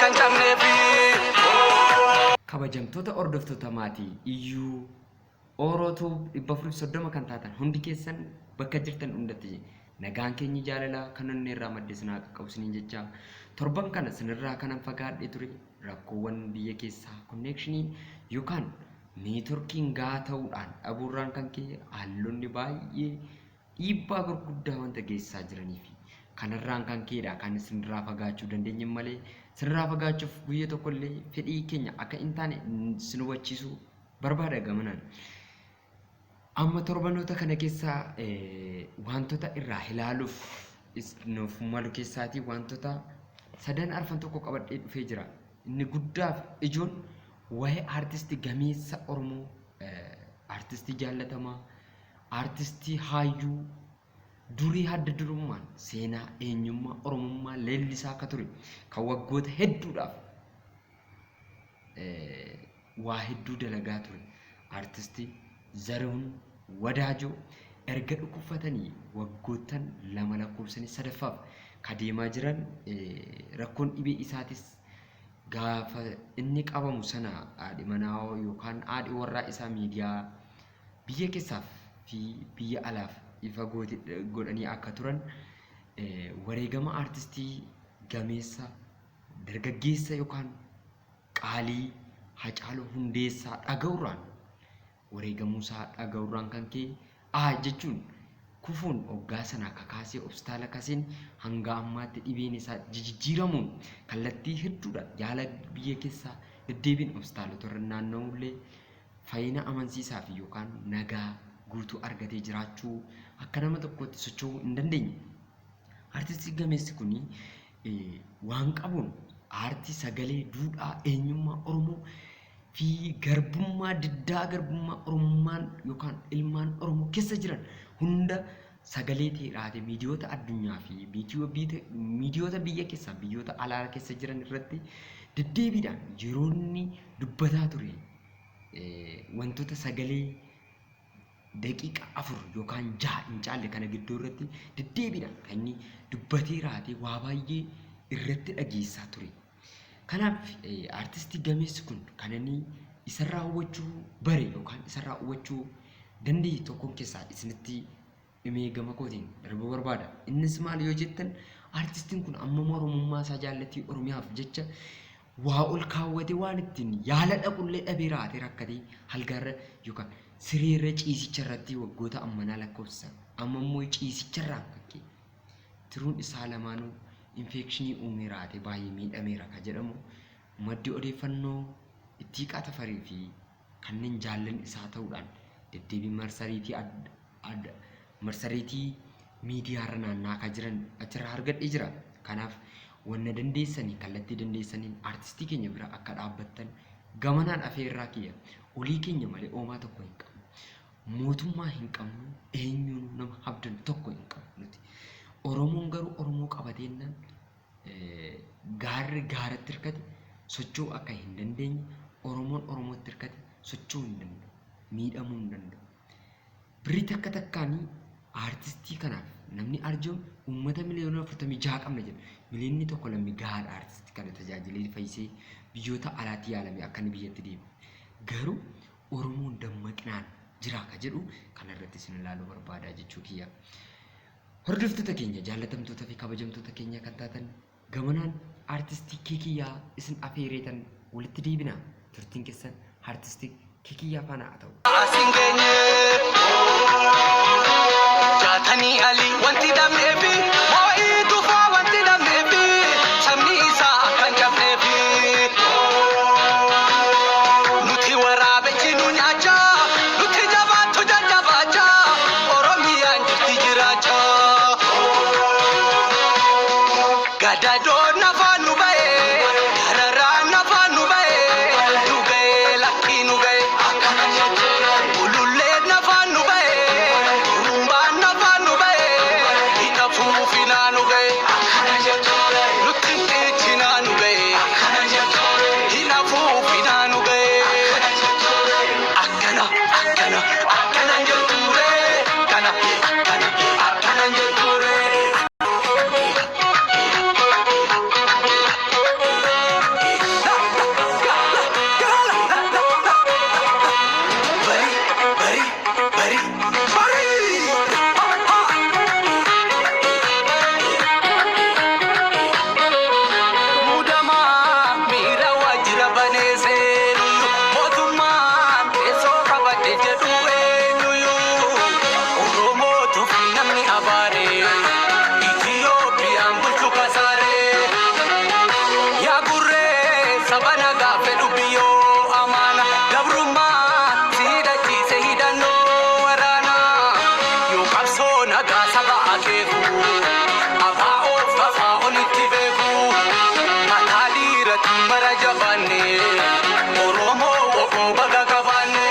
akka hin cabneefi. Kabajamtoota hordoftoota maatii iyyuu Orootuu 430 kan taatan hundi keessan bakka jirtan hundatti nagaan keenya jaalalaa kan onnee irraa madde isin haa qaqqabu isiniin jecha, torban kana isinirraa kanan fagaadhee ture rakkoowwan biyya keessaa konneekshiniin yookaan neetworkiin gahaa ta'uudhaan dhabuurraan kan ka'e haalonni baay'ee dhiibbaa gurguddaa wanta geessisaa jiranii fi kanarraan kan ka'edha kan isinirraa fagaachuu dandeenye malee isinirraa fagaachuuf guyya tokko illee fedhii keenya akka hin taane isin hubachiisuu barbaada gamanaan. Amma torbanoota kana keessa wantoota irraa ilaaluuf nuuf malu keessaatii wantoota sadan arfan tokko qabadhee dhufee jira. Inni guddaaf ijoon waa'ee aartistii gameessa Oromoo, aartistii jaallatamaa, aartistii haayyuu durii adda durummaan seenaa eenyummaa Oromummaa leellisaa akka ture kan waggoota hedduudhaaf waa hedduu dalagaa ture. Aartistii Zarihun Wadaajoo erga dhukkubfatanii waggoottan 2 lakkoofsanii sadaffaaf ka deemaa jiran, rakkoon dhibee isaatis gaafa inni qabamu sana haadhi manaa yookaan haadhi warraa isaa miidiyaa biyya keessaaf fi biyya alaaf ifa godhanii akka turan, wareegama aartistii gameessa dargaggeessa yookaan qaalii Hacaaluu Hundeessaa dhaga'urraan, wareegamuusaa dhaga'urraan kan ka'e A jechuun kufuun hoggaa sanaa kakaasee hospitaala kaseen hanga ammaatti dhibeen isaa jijjiiramuun kallattii hedduudhaan yaala biyya keessaa deddeebiin hospitaalota irra naanna'ullee fayyina amansiisaa fi yookaan nagaa guutuu argatee jiraachuu akka nama tokkootti socho'uu hin dandeenye. Artistii gameessi kun waan qabuun aartii sagalee duudhaa eenyummaa Oromoo fi garbummaa diddaa garbummaa Oromummaan yookaan ilmaan Oromoo keessa jiran hunda sagalee ta'ee raate miidiyoota addunyaa fi miidiyoota biyya keessaa biyyoota alaa keessa jiran irratti deddeebiidhaan yeroo inni dubbataa ture wantoota sagalee daqiiqa 4 yookaan 6 hin caalle kana gidduu irratti deddeebiidhaan kan inni dubbatee raatee waa baay'ee irratti dhageessaa ture. Kanaaf aartistii gameessi kun kan inni isarraa hubachuu bare yookaan isarraa hubachuu danda'e tokkoon keessaa isinitti himee gama kootiin darbuu barbaada. Innis maal yoo jettan, aartistiin kun ammam Oromummaa isaa jaallatee Oromiyaaf jecha waa ol kaawwatee waan ittiin yaala dhaqullee dhabee raatee rakkatee halgaarra yookaan sireerra ciisicha irratti waggoota ammanaa lakkoofsisan. Amma immoo ciisicharraan kan ka'e tiruun isaa lamaanuu infekshinii uumee raatee baay'ee miidhameera ka jedhamu maddi odeeffannoo Ittiiqaa Tafarii fi kanneen jaallan isaa ta'uudhaan deddeebiin marsariitii miidiyaarra naanna'aa kan jiran achirraa argadhee jira. Kanaaf wanna dandeessanii kallattii dandeessaniin aartistii keenya bira akka dhaabbattan gamanaan afeerraa kiyya. Olii keenya malee oomaa tokko hin qabnu. Mootummaa hin qabnu, eenyuun nama habdannu tokko hin qabnu nuti. Oromoon garuu Oromoo qabateennaan gaarri gaaratti hirkate socho'uu akka hin dandeenye, Oromoon Oromootti hirkate socho'uu hin danda'u. Miidhamuu hin danda'u. Birrii takka takkaanii aartistii kanaaf namni arjoome uummata miliyoona 46 qabna jedha. Miliyoonni tokko lammi gahaadha aartistii kana tajaajilee fayyisee biyyoota alaatti yaalame akka inni biyyatti deebi'u. Garuu Oromoon dammaqinaan jira ka jedhu kanarratti isin ilaaluu barbaada jechuu kiyya. Hordoftoota keenya jaallatamtoota fi kabajamtoota keenya kan taatan, gamanaan aartistii Keekiyyaa isin afeereetan walitti deebina. Turtiin keessan aartistii Keekiyyaa faana haa ta'u. Asiin geenye jaatanii alii wanti dhabneefi moo'ii tufaa wanti dhabneefi sabni isaa akka hin cabneefi. Nuti waraabechi nu nyaachaa, nuti jabaattu jajjabaachaa, Oromiyaan jirti jiraachaa. Gadadoon afaan nu ba'e, dararaan afaan nu ba'e, nu ga'e lakkii nu ga'e. Ululleen afaan nu ba'e, urumbaan afaan nu ba'e, hidha fuufinaa nu Saba nagaa fedhu biyyoo amaana. Gabrummaa si hidhachiise hidhannoo waraana. Yoo qabsoo nagaa saba akeeku. Afaa of afaa olitti beeku. Mataa dhiiratti mara jabaanne. Oromoo oboo baga qabaanne.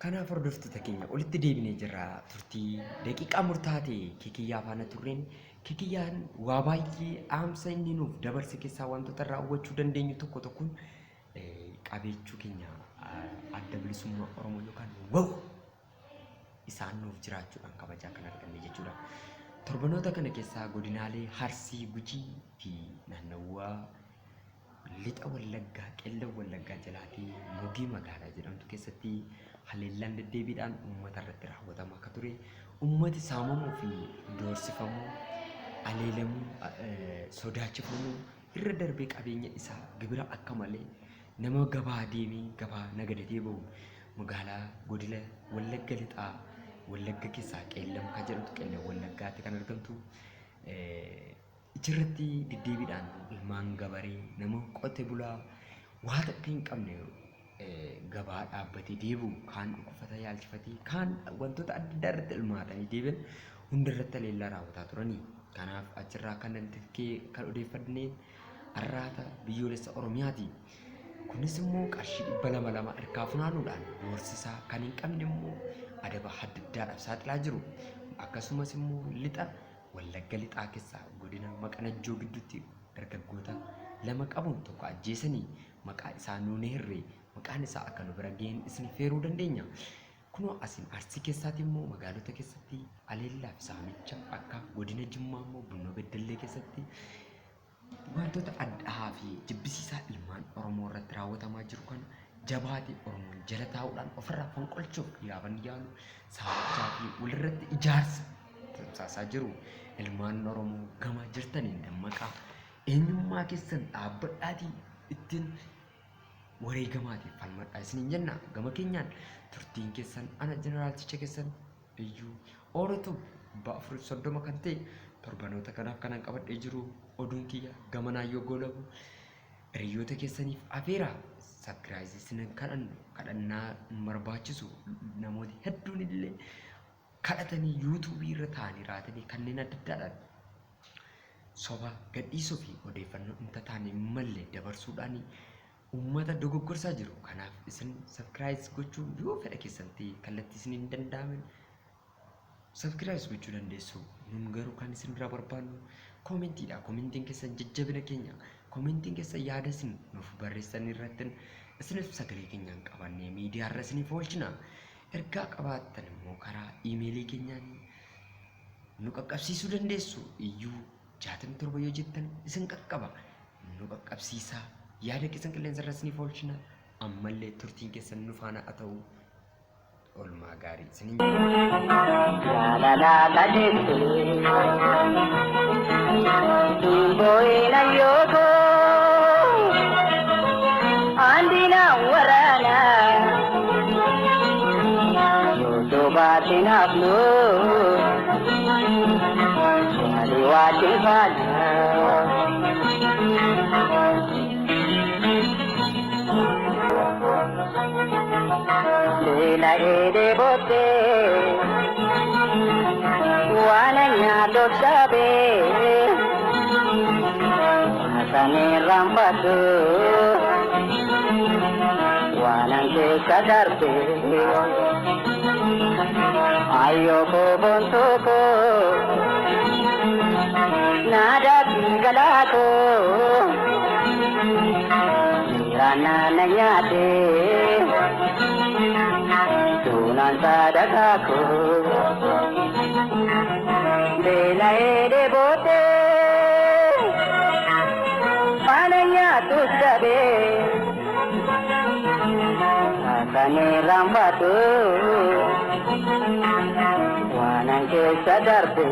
Kanaaf hordoftoota keenya, olitti deebinee jirra. Turtii daqiiqaa murtaa'aa ta'e Keekiyyaa faana turreen, Keekiyyaan waa baay'ee dhaamsa inni nuuf dabarse keessaa wantoota raawwachuu dandeenyu tokko tokkoon qabeechuu keenya, Adda Bilisummaa Oromoo yookaan WOW isaan nuuf jiraachuudhaan kabajaa kan arganne jechuudha. Torbanoota kana keessaa godinaalee Arsii, Gujii fi naannawaa Lixa Wallaggaa, Qellem Wallaggaa jalaatii Mugii magaalaa jedhamtu keessatti haleellaan deddeebiidhaan uummata irratti raawwatamaa akka ture, uummati saamamuu fi doorsifamuu, aleelamuu, sodaachifamuu irra darbee qabeenya isaa gibira akka malee nama gabaa deemee gabaa nagadatee bahu magaalaa godina Wallagga Lixaa, Wallagga keessaa Qeellam kan jedhamtu, Qeellam Wallaggaatti kan argamtu achirratti deddeebiidhaan ilmaan gabaree, nama qote bulaa waa takka hin qabne, gabaa dhaabbatee deebi'u, kaan dhukkubfata yaalchifatee, kaan wantoota adda addaa irratti hirmaatanii deebi'an hunda irratti haleellaa raawwataa turanii. Kanaaf achirraa kan namtikkee kan odeeffanneen Arraata Biyyoolessa Oromiyaati. Kunis immoo qarshii 200 200 harkaa funaanuudhaan doorsisaa, kan hin qabne immoo adaba adda addaadhaaf saaxilaa jiru. Akkasumas immoo lixa Wallagga Lixaa keessaa godina Maqanajjoo gidduutti dargaggoota lama qabuun tokko ajjeesanii, maqaa isaa nuun hirree maqaan isaa akka nu bira ga'een isin feeruu dandeenya. Kunoo asiin Arsii keessaati immoo magaalota keessatti aleellaa fi saamicha, akka godina Jimmaa immoo Bunnoo Beddellee keessatti wantoota addaa fi jibbisiisaa ilmaan Oromoo irratti raawwatamaa jiru kana jabaatee Oromoon jala taa'uudhaan ofirraa fonqolchuuf yaaban yaalu saamichaa fi walirratti ijaarsa tamsaasaa jiru. Ilmaan Oromoo gama jirtaniin dammaqaa, eenyummaa keessan dhaabbadhaatii ittiin wareegamaatiif falmadhaa isiniin jenna. Gama keenyaan turtiin keessan ana jeneraalticha keessan iyyuu Oorotu 430 kan ta'e torbanoota kanaaf kanan qabadhee jiru oduun kiyya gamanaa yoo goolabu, hiriyoota keessaniif afeera. Subscribe isinan kadhannu kadhannaa hin barbaachisu. Namooti hedduun illee kadhatanii yuutuubii irra taa'anii raatanii kanneen adda addaadhaan soba gadhiisuu fi odeeffannoo hin taane hin malle dabarsuudhaan uummata dogoggorsaa jiru. Kanaaf isin subscribe gochuu yoo fedha keessan ta'e, kallattii isin hin danda'amin subscribe gochuu dandeessu. Nun garuu kan isin irraa barbaannu koomentiidha. Koomentiin keessan jajjabina keenya. Koomentiin keessan yaada isin nuuf barreessan irratti isiniif sagalee keenyaan qabannee miidiyaa irra isiniif oolchina. Ergaa qabaattan immoo karaa iimeelii keenyaan nu qaqqabsiisuu dandeessu. Iyyuu 67 yoo jettan isin qaqqaba. Nu qaqqabsiisaa. Yaada keessan qilleensa irra isiniif oolchina. Ammallee turtiin keessan nu faana haa ta'u. Oolmaa gaarii isiniin. Jaalala kadeesse Booyina yooko Andina waraana Yootoo naafnu Jaali waatiin faana. Leela eedee booddee waan nyaatuuf sabee Asanii raanfadhu waan keessa darbe. Ayyoo koo boontuu koo naadaa fi galaa koo miiraan na nyaate duunaan sadaqaa koo. Beela'ee dheebotee faana nyaatus dhabee Asanii raanfadhu waan keessa darbe.